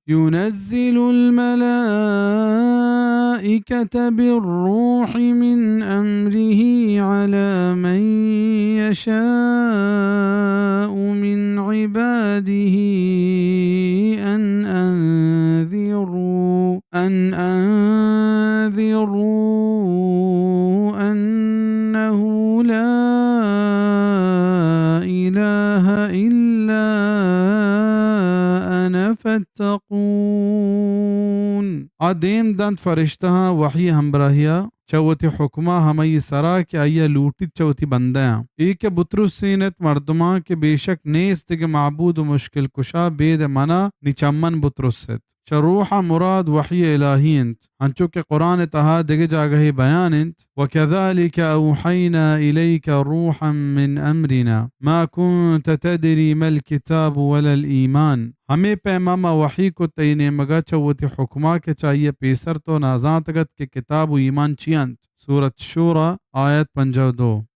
ينزل الملائكة بالروح من أمره على من يشاء من عباده أن أنذروا، أن أنذروا أنه لا إله إلا أنا فاتقون۔ آ دیم دنت فرشتہاں وحی ہمبراہیا چہ وتی حکما ہمئی سرا کہ آئیا لوٹیت چہ وتی بندیاں۔ اے کہ بترسینت مردماں کہ بے شک نیست دگہ معبود و مشکل کشا بید منا، نی چمن بترست۔ چہ روح ء مراد وحی الہی انت، انچو کہ قرآن ء تہا دگہ جاگہے بیان انت، وكذلك أوحينا إليك روحا من أمرنا ما كنت تدري ما الكتاب ولا الإيمان۔ ہمے پیما ما وحی کت تئی نیمگا چہ وتی حکما کہ چہ آئی ء پیسر تو نازانتگ ات کہ کتاب و ایمان چی انت۔ سورت شورا، آیت پنجاہ و دو۔